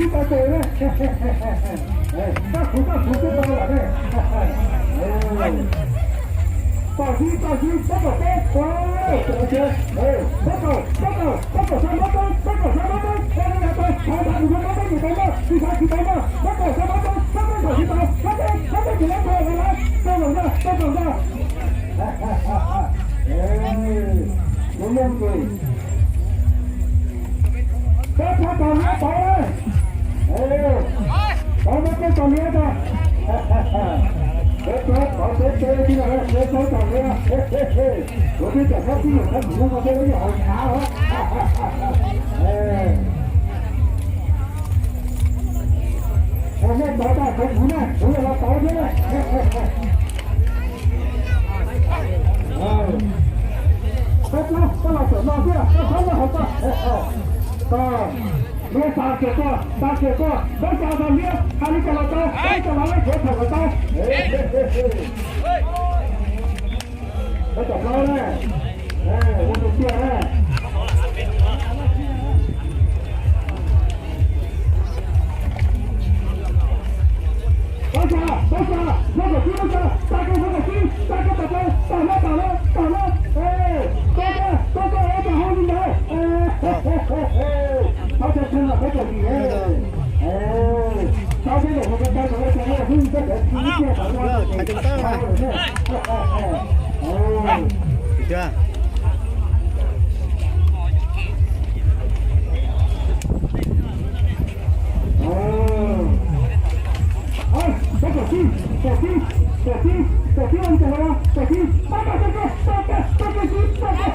Tib tau tes ne, koj kuv koj kuv twb tau lawm ne. Tau sib tau sib, pab kom peb, pab kom pab kom pab kom sab mob peb, pab kom sab mob peb, pab kom sab mob peb, tsis tau mob peb tsis tau mob, tsis tau tsis tau mob, pab kom sab mob peb, pab kom sab mob peb tsis tau, pab peb pab peb tsis tau, pab kom sab mob peb tsis tau. Peb pab kom liab tau, tau muab peb kom liab tau. Peb pab kom peb peb tib no, peb pab kom liab. Kuv twb cov sab tib yam sab tsis zoo ko peb lub yog hauv tshav os. Tau muab tau tau kuv kuv na, kuv yog los tau thiab na. Koj los, koj los txawm no thiab, koj txhob los hauv koj. Koj, liab tas kiag koj, tas kiag koj, muab tso tau liab, hais li cas los tau, muab tso los liab kuv tham kom tau. Muab tso plaub na, ua tus tiag na. Pab tsa, pab tsa, pab kom sib, pab tsa, tas kiag pab kom sib, tas kiag tas kiag, tas lawm tas lawb tas lawb. Koj koj koj ua cas ho li ntawd. Pab tsa tshee los peb kom dim. Pab tsa los ua cas ua cas ua hu koj cov tsis tiag tas ua. Peb kom sib, kom sib, kom sib, kom sib ua li cas los kom sib, pab kom sib, pab kom sib, pab kom.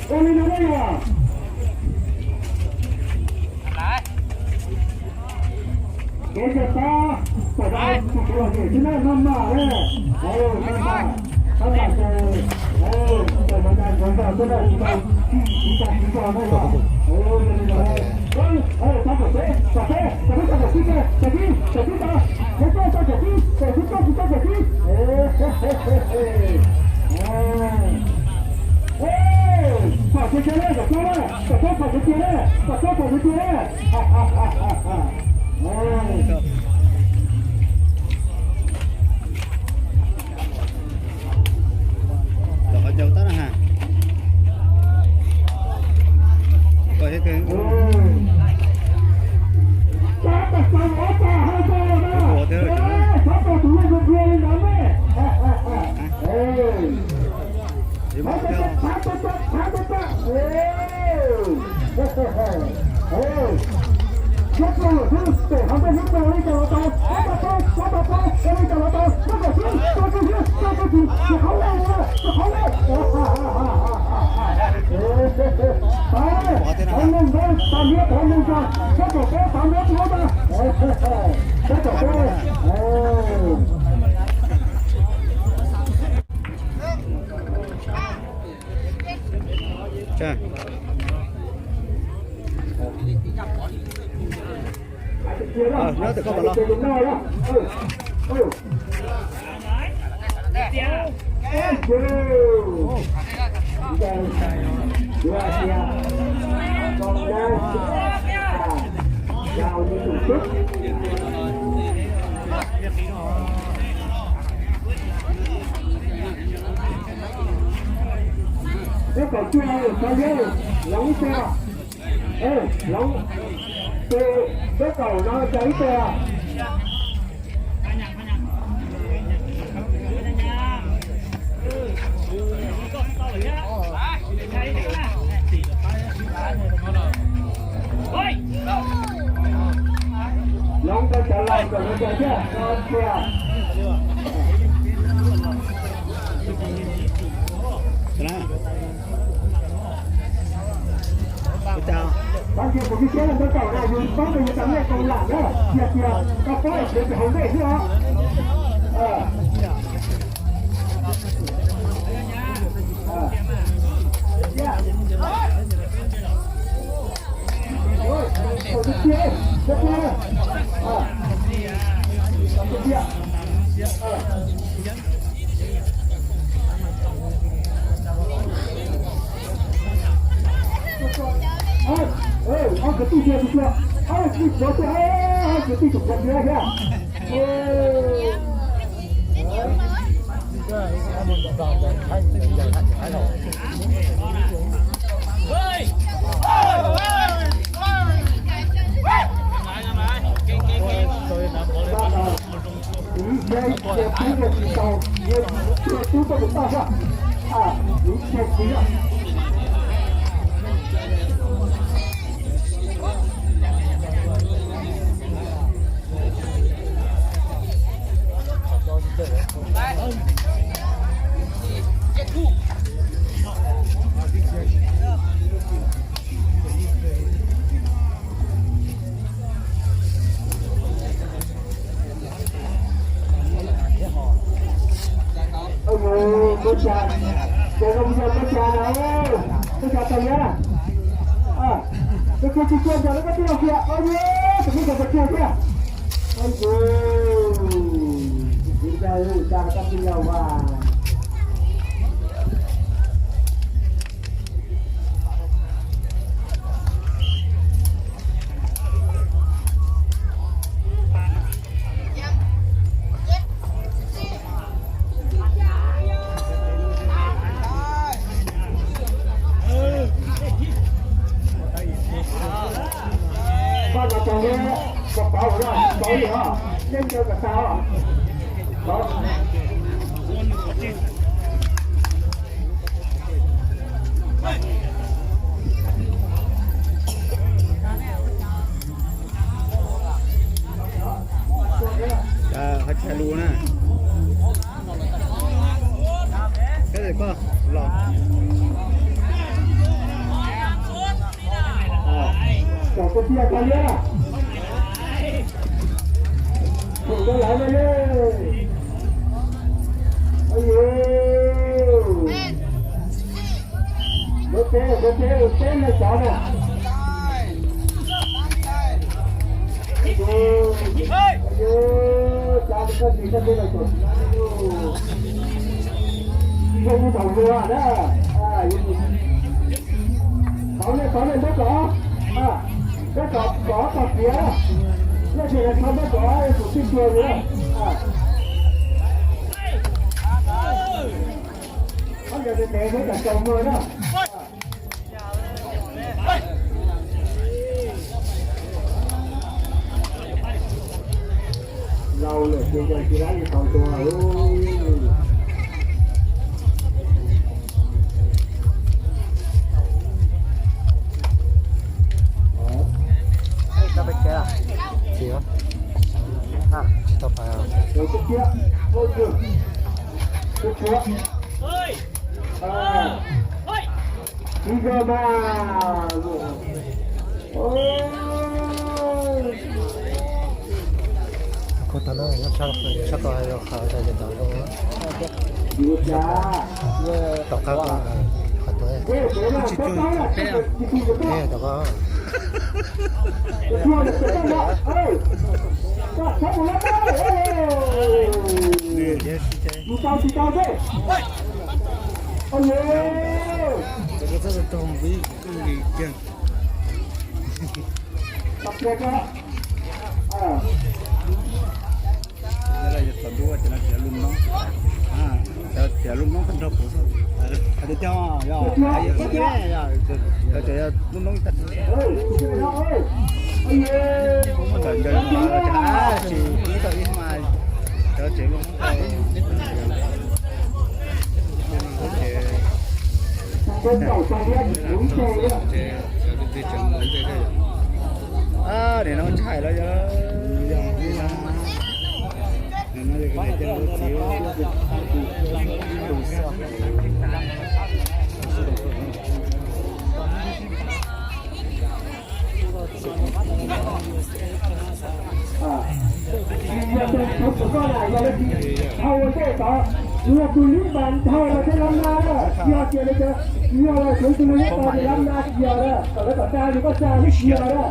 Ua li no na yog. Kev cai pab, pab tsis tshua los yem xwb na, maj mam na. Maj mam, maj mam ces, ces mas cas ntxuav zog tuaj na, tsis tau, tsis tau tsis tau na yog. Pab kom peb, kom peb, kom peb, kom peb, kom peb, kom peb, kom peb, kom peb, kom peb, kom peb, kom peb. Pom tiag tiag na, kom peb na, kom peb pom tiag tiag na, kom peb pom tiag tiag na. Los qhov caug tab na ha. Pom tiag tiag. Nyob twm koj puas los? Peb kom cia, xav yog, loov ib teg. Loov, ces peb kom no cia ib teg. Loov tau cov laus kom no cia thiab, no cia. Pab kiag kuv tib siab los ntaub kaum na, yus paub tias yus tas nej koom lam na, cia cia, koj paub tias tus hauv ntej xwb os. Kwv tij tias tus tias, kwv tij tias tus tias thiab. Tus ib cia ib cia pub nyiaj tsis tau, nyiaj ib cia pub tau tus toj xwb. A, tus ib cia tsis yog. Mus, mus tsa, ces zoo yog mus tsa na, mus tsa tau liab na. Tus kiag tsis tshua nrog lub koj tij laug kiag, ua yus tus kheej tsis tshua thiab. Ua yus, tsis tau tsa koj tij laug mas. Koj cov tau liab, koj pauv ua dab tsi pauv li os, yeej ncaws kom tag os. Qhov tshaj lus na. Koj los. Kom koj tij laug tau liab na. Thaum koj lawv no yog. Ayu. Lawv peb, lawv peb, peb leeg cov na. Ayu, cov koj tsis koj tij laug txom tsis zoo li thaum luag na. Tov nej, tov nej ntaub kom, ntaub kom, kom tog tiav, nej tsis hais txog ntaub kom tus tij tuag li. Qhov ntawd ntev ntev neb kom tsaus muag na. Laus lawm ces yog tsis dab li tau tua. Tsis tau pais. Kuv tau no nyob sab tod, yog qhov tod zoo. Tom qab qhov tod tsis tu peb tom qab. Nws thiab sib cav. Txhob tau tog nqi kuj li kiag. Thaum ntub ces no tsis yog lub noob, tsis yog lub noob tag nrho kuv xwb. Hais tias cog, yog, yog lub noob tag nrho. Thaum ncaws lub noob tsis ib tau ib mas cov tsev lub noob tau. Nim no ntshai los yog, nim no yog koj niam thiab lub txiv tus xwb. Tsis yog tus txhua tus koj na, yog leej twg dhau ua ntej tod, yog tus lib npas dhau los thiab lab nab, tsis yog tias lawv cov, yog los txhua tus lib npas ces lab nab tsis yog na, kom lawv kom tag li koj tag lub tsis yog na.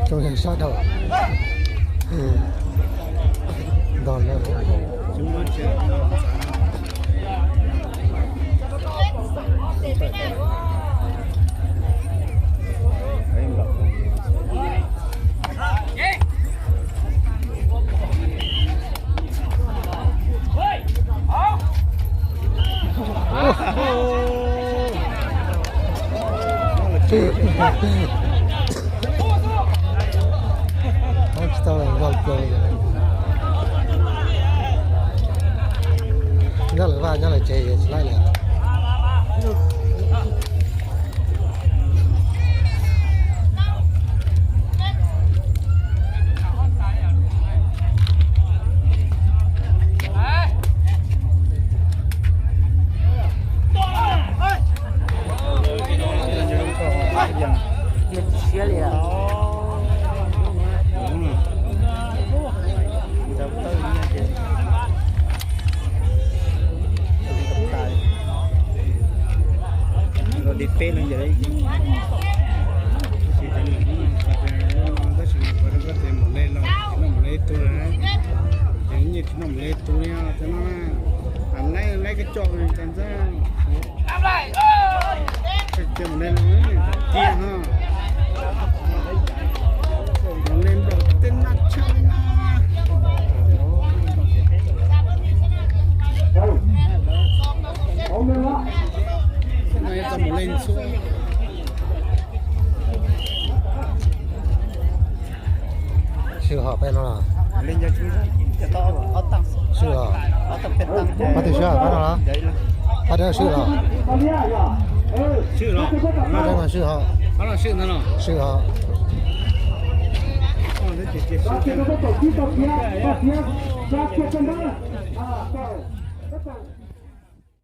Tsoom neeg sab dhau. Nrog lawv. Tsis tau npog plaws. Nyob lawv vaj nyob lawv tsev tsis laib li. Tab sis mus le los noj mus le tu na, ces nyiaj tsis noj mus le tu li os no. Laib laib kab coj tas ntxab, mus le los tiag ho, mus le nplaum tej naj tshaj li na. Mus le ntxhua. Swm hom peb no los? Swm los? Pab twg swm hom pab no los? Pab dawb swm los? Pab dawb no swm hom? Swm hom.